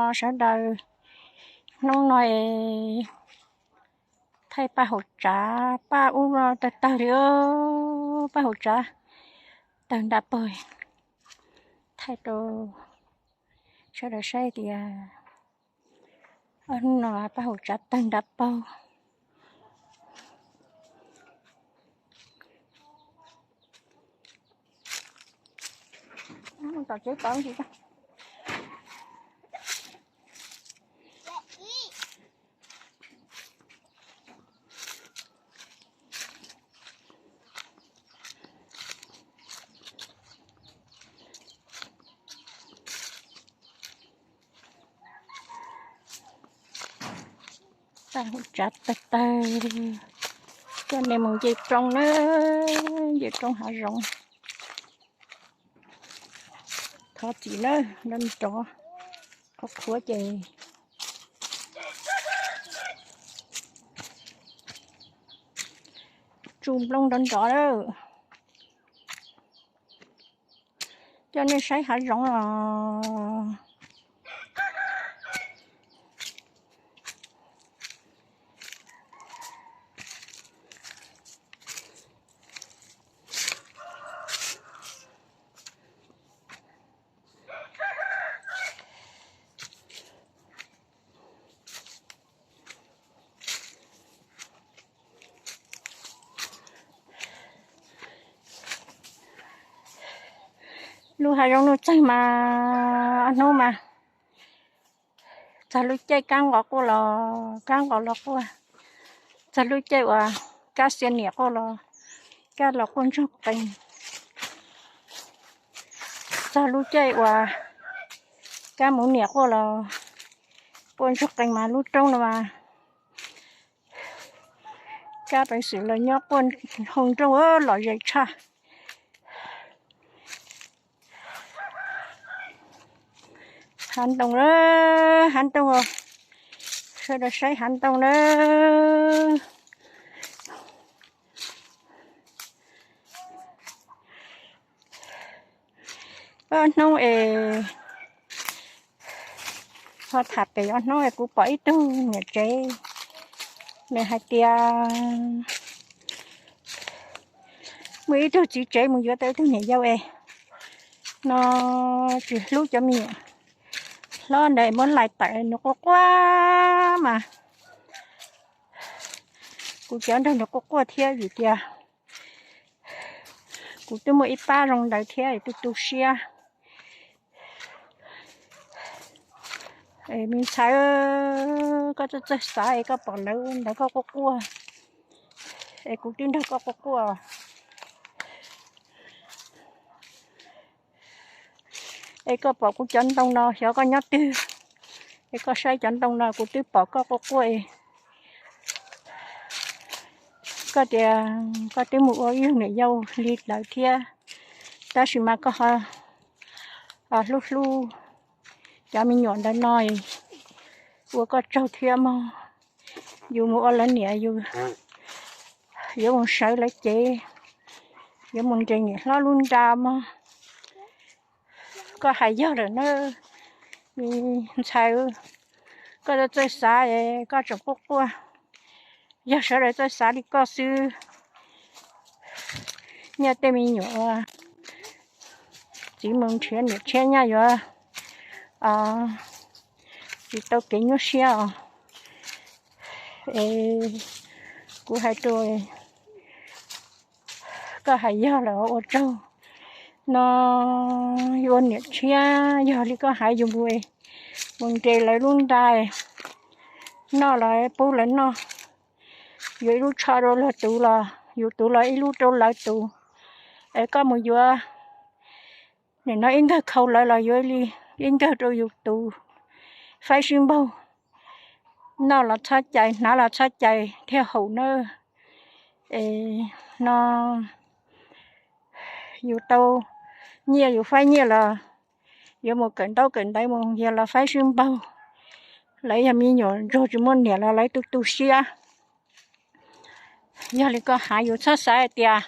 Sawv daws, hnub no es thaij paj hauv tsav, paj ub no tawg tawg li, paj hauv tsav tawg nra pawg. Thaij rau sawv daws saib tias hnub no paj hauv tsav tawg nra pawg. Paj hauv tsav tawg tawg, coj nej mus nce roob na, nce roob hav zoov. Thov txim na, nrov nrov, qhuav qhuav ces tsuj nplooj nrov nrov lawm. Coj nej saib hav zoov os. Lub hav zoov nuj txeeg mas hnub mas txog lub caij kab nqos quaj los kab nqos los quaj, txog lub caij uas kab xia niam quaj los kab los quaj ntsoog qees, txog lub caij uas kab mus niam quaj los quaj ntsoog qees mas lub roob no mas kab peev xwm los nyob quaj hoo nrooj lom zem tshaj. Hav ntoo na, hav ntoo, sawv daws saib hav ntoo na. Ob hnub es ho tham pem ob hnub es kuv pom ib tug niam tsev, nws hais tias muaj ib tug txiv tsev mus yuav tau ib tug niam yau es no tsis hlub cov me nyuam hlob ntawd, muab lais tawm, nws quaj quaj mas kuv cov nrog nws quaj quaj thiab vim tias kuv twb muaj ib pab zoo ntawd thiab es tu tu siab. Es me ntxhais, koj txawj txawj xav es koj pom lawv ua ntawd koj quaj quaj, es kuv twb nrog koj quaj quaj, es koj pom kuv cov ntoo no xyov koj nyob twg, es koj saib cov ntoo no kuv twb pom koj quaj quaj es koj tias koj twb mus ua ib yug niam yau li lawv thiab, tab sis mas koj ho hlub hlub cov me nyuam ntawd no, ua koj tsaug thiab mog. Yus mus ua lawv niam, yus yuav mus sawv lawv cev, yuav mus nres niam hlob lub nra mog. Koj hais yog lawm na, me ntxhais, koj txawj xav es koj tseem quaj quaj. Yog sawv daws txawj xav li koj xwb, nyaj tej me nyuam txiv mus nrhiav niam tshiab nyaj yuav tsis tau kev nyuaj siab os. Es kuv hais rau koj hais yog lawm, ua tsaug. No yuav niam tshiab yog li koj hais, yus mus, mus nres lawv lub nra, noj los pub lawv noj, yuav ib lub tsho rau luag tus los yus tus los ib lub rau lawv tus. Es koj mus yuav, nim no ib nkawg khau lawv los yuav li ib nkawg rau yus tus, faib sib npaug. Noj los txhob cais, hnav los txhob cais thiaj haum na. Es no yus tau nyiaj yus faib nyiaj los yuav mus kawm ntaub kawm ntawv mus yog los faib sib npaug. Lawv yog me nyuam ntsuag tsis muaj niam los lawv tu tu siab. Yog li koj hais yus txhob xav hais tias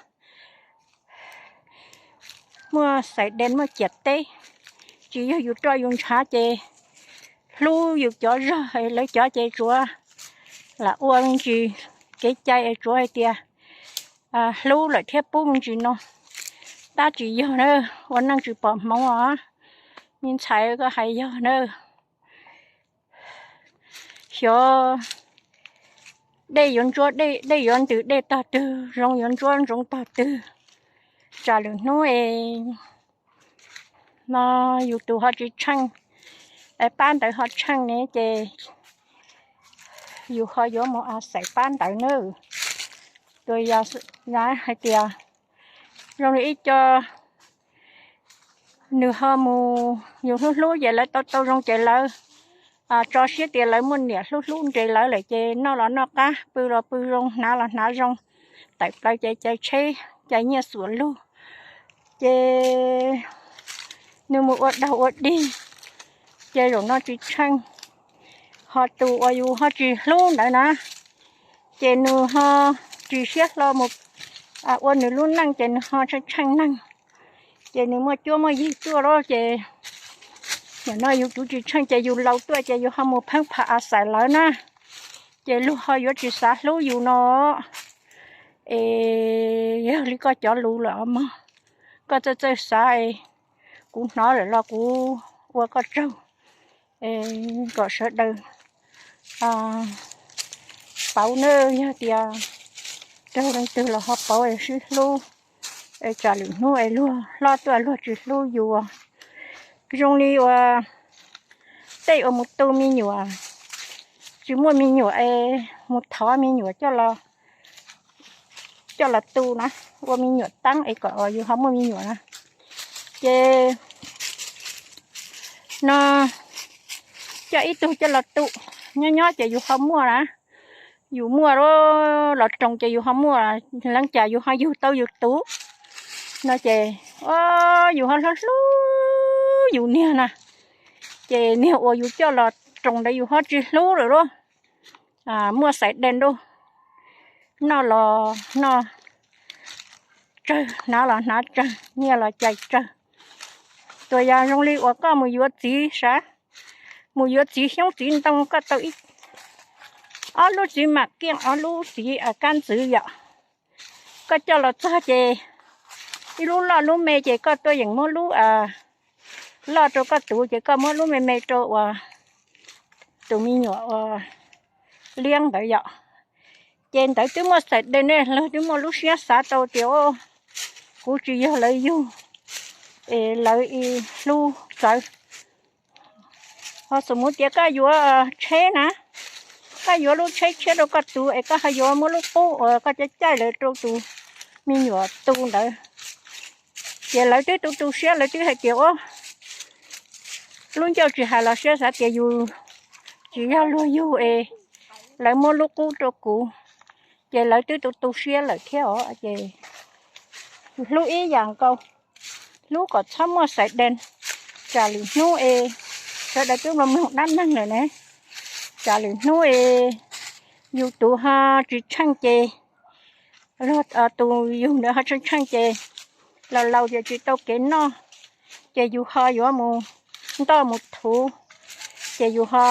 muaj xaiv dees muaj ciam teb, tsis yog yus roj yus ntshav ces hlub yus cov zog, lawv cov ces tsuav lam ua me ntsis kev cai es tsuav hais tias hlub lawm thiab pub me ntsis no. Tab tsis yog na, ua neej tsis pom hmoov os. Me ntxhais koj hais yog na. Xyov dej yuav ntsuab, dej yuav ntws dej tog twg, zoov yuav ntsuab zoov tog twg. Tsam lwm hnub es no yus tus ho tsis tsheej, pab ntawd ho tsheej ne ces yus ho yuav mus a xais pab ntawd na. Tus yog hais tias zoo li ib co nws ho mus, yus hlub hlub ces lawv tau tau zoo ces lawv tso siab tias lawv muaj niam hlub hlub nres lawv lawm ces noj los noj qab, pw los pw zoo, hnav los hnav zoo, tawm plaws ces cais tsheb cais nyiaj xuam lug, ces nws mus ua daug ua dig, ces zaum no tsis tsheej. Ho tus uas yus ho tsis hlub ntawd na, ces nws ho tsis siab hlo mus ua nws lub neej ces nws ho tsheej tsheej neeg, ces nws muaj cuab muaj yig tuaj lawm ces nim no yus tus tsis tsheej ces yus laus tuaj ces yus ho mus pheeb pha a xais lawv na, ces luag ho yuav tsis xav hlub yus no. Es yog li koj cov lus lawm mog, koj txawj txawj xav, kuv hnov lawm los kuv ua koj tsaug kom sawv daws paub na. Yog tias raug leej twg los ho paub es sib hlub, es tsam lwm hnub es luag hlob tuaj luag tsis hlub yus. Zoo li uas tej uas mus tu me nyuam, tsis muaj me nyuam es mus thov me nyuam coj los tu na, ua me nyuam teeb es kom yus ho muaj me nyuam na. Ces no coj ib tug coj los tu, nyob nyob ces yus ho muaj na, yus muaj los roos ces yus ho muaj, leej cas yus ho yug tau yus tus no ces yus ho hlub hlub yus niag na, ces niag uas yus coj los roos ntawd yus ho tsis hlub lawm lauj. Muaj xais dej nruj, noj los noj tsawg, hnav los hnav tsawg, nyiaj los cais tsawg. Tus yog zoo li uas koj mus yuav txiv sav, mus yuav txiv xyoob txiv ntoo koj tau ib ob lub txiv mam kiaj, ob lub txiv kab ntxwv yom, koj coj los txog ces ib lub loj lub me ces koj tuaj yeem muab lub loj rau koj tus ces koj muab lub me me rau uas tus me nyuam uas liab ntawd yom. Ces ntawd twb muaj xais dej ne, lawv twb muaj lub siab xav tau tias kuv tsis yog lawv yug, es lawv hlub txawv. Ho xum mus tias koj yuav tsheb na, koj yuav lub tsheb tshiab rau koj tus es koj ho yuav muab lub qub uas koj caij caij lawv rau tus me nyuam tu ntawd, ces lawv twb tu tu siab, lawv twb hais tias ua lub ncauj tsis hais los siab xav tias yus tsis yog luag yug es lawv muab lub qub rau kuv, ces lawv twb tu tu siab lawm thiab os. Ces hlub ib yam nkaus, hlub kom txhob muaj xais dej, tsam lwm hnub es sawv daws twb mloog mloog dab neeg lawm ne, tsam lwm hnub es yus tus ho tsis tsheej ces, tus yug ntawd ho tsheej tsheej ces laus laus ces tsis tau kev noj, ces yus ho yuav mus ntoj mus thuv, ces yus ho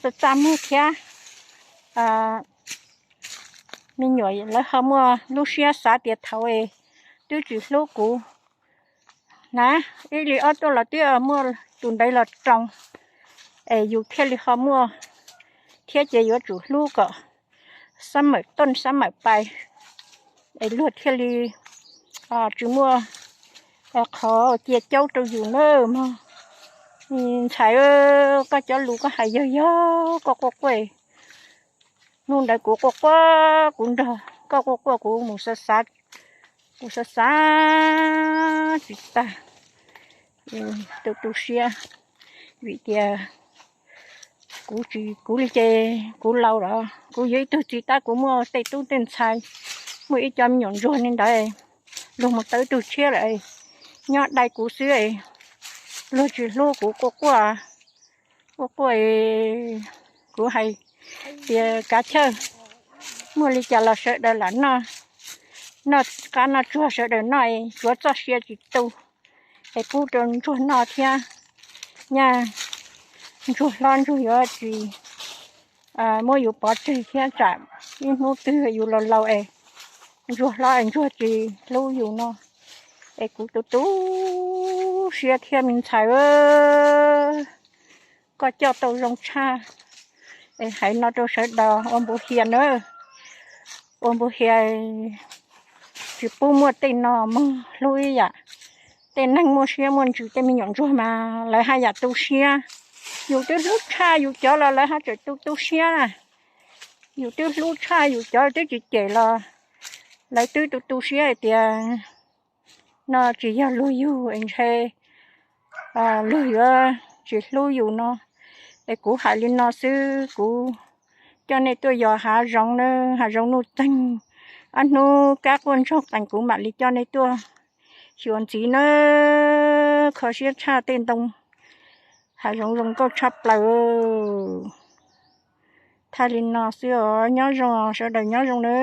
txaj txaj muag thiab. Me nyuam lawv ho muaj lub siab xav tias thaum es twb tsis hlub kuv na, ib li ob tuaj los twb muaj tus ntawd los roos, es yus thiaj li ho muaj thiab ces yuav tsum hlub kom xab mawm tooj xab mawm pais, es luag thiaj li tsis muaj qhov cia caub rau yus na mog. Ntxhais, koj cov lus koj hais yog yog koj quaj quaj, hnub ntawd kuv quaj quaj kuv nrog koj quaj quaj kuv mus xav xav, kuv xav xav tsis tag, tu tu siab, vim tias kuv tsis, kuv li ces kuv laus lawm, kuv yuav ib tug txiv tab kuv muaj tej tub tej ntxhais, muaj ib co me nyuam ntsuag li ntawd, luag mus tau ib tug tshiab lawm, nyob dai kuv xwb, luag tsis hlub kuv quaj quaj, quaj quaj, kuv hais tias kav chawj, muaj li cas los sawv daws lam noj, noj qab noj tsuag sawv daws noj, tsuav txoj sia tsis tu, es pub rau ntsuag noj thiab. Nyaj ntsuag hlob ntsuag yuav tsis muab yus pov tseg thiab tsam ib hnub twg yus laus laus es ntsuag hlob es ntsuag tsis hlub yus no es kuv tu tu siab thiab me ntxhais. Koj coj tau zoo tshaj es hais no rau sawv daws ua npu hia na, ua npu hia tsis pub muaj tej no mog hlub ib yam. Tej neeg muaj siab muaj ntsws tej me nyuam ntsuag mas lawv haj yam tu siab. Yus twb hlub tshaj yus cov los lawv haj tseem tu tu siab na. Yus twb hlub tshaj yus cov twb tsis cem los lawv twb tu tu siab hais tias no tsis yog luag yug es ntshe luag yuav tsis hlub yus no. Es kuv hais li no xwb, kuv coj nej tuaj yos hav zoov na, hav zoov nuj txeeg, ob hnub kab quaj ntsoog qees kuv mam li coj nej tuaj xyuas ntxiv na. Kho siab tshaj tej ntoo hav zoov zoo nkauj tshaj plaws. Thaij li no xwb os, nyob zoo sawv daws, nyob zoo na.